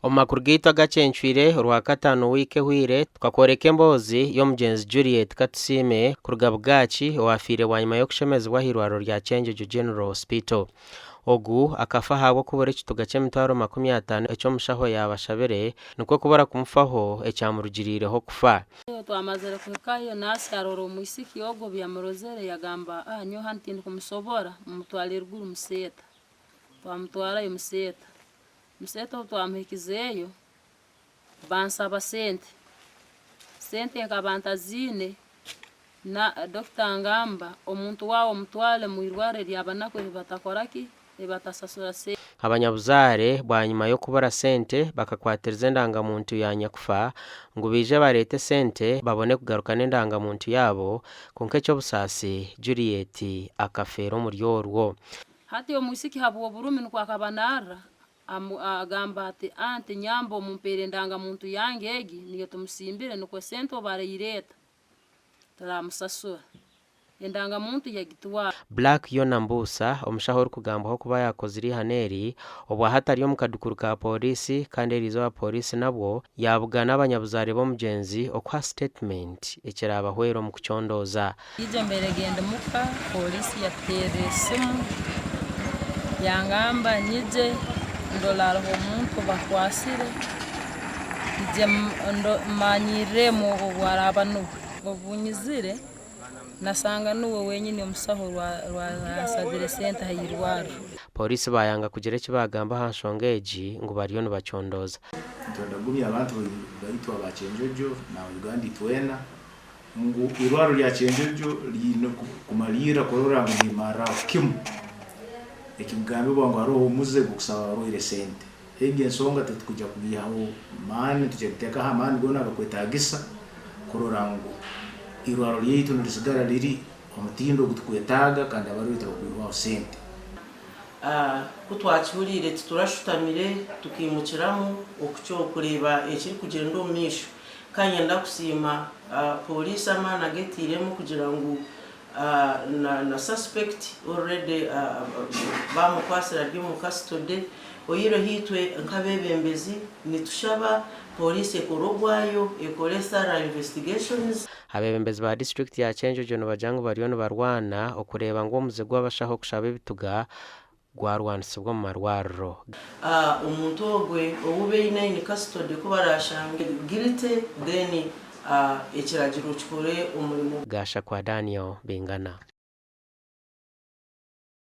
Omu makuru gaitu agacencwire Orwakataano wiiki ehweire, tukakworeka emboozi y'omugyenzi Juliet Katusiime kuruga Bugaaki owaafiire bwanyima y'okushemezibwa ah'eirwariro rya Kyenjojo General Hospital. Ogu akafa ahabw'okubura ekituga ky'emitwaro 50 eki omushaho yaabashabire nikwo kubura kumufaho ekyamurugiriireho kufa. Twamazire kuhikayo, naasi arora omwisiki ogu obu yamurozere yagamba, Ah, nyowe hanu tindikumusobora, mumutwale eruguru Museeta. Twamutwarayo Museeta. Museeta obu twamuhikizeeyo, bansaba sente. Sente nkaba ntaziine, na dokita angamba omuntu waawe omutware omu irwariro ery'abanaku eri batakora ki, eri batasasura sente. Abanyabuzaare bwanyima y'okubura sente bakakwatiriza endangamuntu ya nyakufa ngu baije bareete sente babone kugaruka n'endangamuntu yaabo kwonka eky'obusaasi Juliet akafeera omuri orwo. Hati omwisiki habw'oburumi nukwo akaba narra, agamba ati, Anti nyamba omumpeere endangamuntu yange egi niyo tumusimbire nukwo sente obu araireeta turamusasura. Endangamuntu yagitwara. Black Yona Mbuusa, omushaho orikugambwaho kuba yaakozire eihano eri, obwahati ari omu kadukuru ka Pooriisi kandi eriizooba Pooriisi nabwo yaabugana abanyabuzaare b'omugyenzi okuha sitetimenti ekiraabahwere omu kucondooza. Ijo mbaire genda muka, poliisi yatuteerera esimu yangamba nyije ndole hariho omuntu obakwasire, nyije manyirremu obu araaba nuwe. Obu nyizire nasanga nuwe wenyini omusaho orwansabire sente ha irwarro. Pooriisi baayanga kugira eki baagamba aha nshonga egi ngu bariyo nibacondooza. Nitwenda kugumya abantu baitu aba Kyenjojo na Uganda itwena ngu eirwariro rya Kyenjojo riine kumariirira kurora ngu nirimariraho kimu ekikugambibwa ngu haroho omuze gw'okusaba abarwaire sente. Egi ensonga titukwija kugiihaho maani, nitwija kugiteekaho amaani goona agakwetaagisa kurora ngu eirwariro ryaitu nirisigara riri omutindo ogu tukwetaaga kandi abarwaire tibakwihwaho sente. Ku twakihuriire titurashutamire tukaimukiramu okureeba ekirikugyenda omu maisho. Ka niinyenda kusiima pooriisi amaani agu etairemu kugira ngu na suspect already baamukwatsire ari omu custody. Oihireho itwe nk'abeebembezi nitushaba pooriisi ekore ogwayo, ekore thorough investigations. Abeebembezi ba disiturikiti ya Kyenjojo nibagira ngu bariyo nibarwana okureeba ngu omuze gw'abashaho kushaba ebituga gwarwanisibwa omu marwariro. Omuntu ogwe ou baine in custody ku baraashange guilty then ekiragiro kikore omurimo. Gashakwa Daniel Bingana.